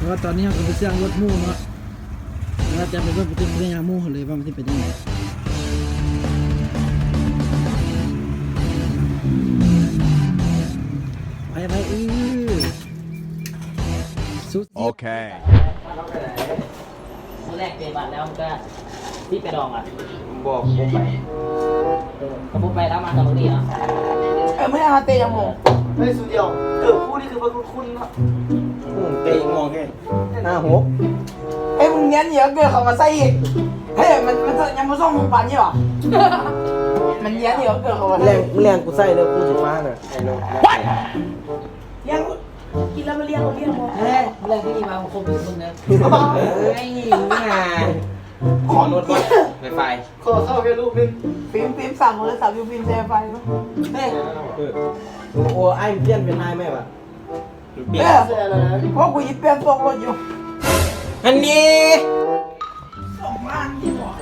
ວ່າຕອນນີ້ເຮົາກໍໄປເຊື່ອງລົດໝູ່ເນາະ ແລ້ວຈະໄປເບິ່ງປະຕິກິລິຍາໝູ່ເຮົາເລີຍວ່າມັນຊິເປັນຈັ່ງໃດ. ໄປໄປ ອື ສຸດ. ໂອເຄ. ມື້ແລກເຕະບາດແລ້ວມັນກໍຊິໄປດອງອ່ະ. ບໍ່ ບໍ່ໄປ. ເອີ ກໍບໍ່ໄປແລ້ວມາຕະລຸນີ້ເນາະ. ເອີ ມື້ນັ້ນເຮົາເຕະຈັກໂມງ? ໄດ້ຊຸດດຽວ. ເກີບຄູ່ນີ້ຄືບໍ່ຄຸ້ນໆເນາະ. ອືມ ເຕະອີກໂມງເດ້. ຫ້າຫົກ. ເອີ ມຶງແມ່ນຫຍັງເກີບເຂົ້າມາໃສ່ອີກ? ເອີ ມັນ ມັນຍັງບໍ່ສົ່ງມຶງປານນີ້ຫວາ? ມັນແມ່ນຫຍັງເກີບເຂົ້າມາໃສ່. ແລງ ແລງກູໃສ່ເດີ ກູຊິມານະ. ແລງ ກິນແລ້ວມາລ້ຽງ ລ້ຽງບໍ່? ເອີ ແລງທີ່ນີ້ມາຄົບທຸກຄົນເດີ. ເອີຍ ມຶງນະ. ຂໍລົດບໍ່? ໄວໄຟ. ຂໍເຊົ່າເຮັດລູກໜຶ່ງ. ຟິມ ຟິມ ສັ່ງໂທລະສັບຢູ່ ຟິມແຊໄຟເນາະ. ເອີ ໂອ້ ອ້າຍປ່ຽນເປັນອ້າຍໃໝ່ຫວາ? ປ່ຽນ. ເອີ ເພາະກູຊິປ່ຽນໂຊກລົດຢູ່. ອັນນີ້ ສອງລ້ານກວ່າ.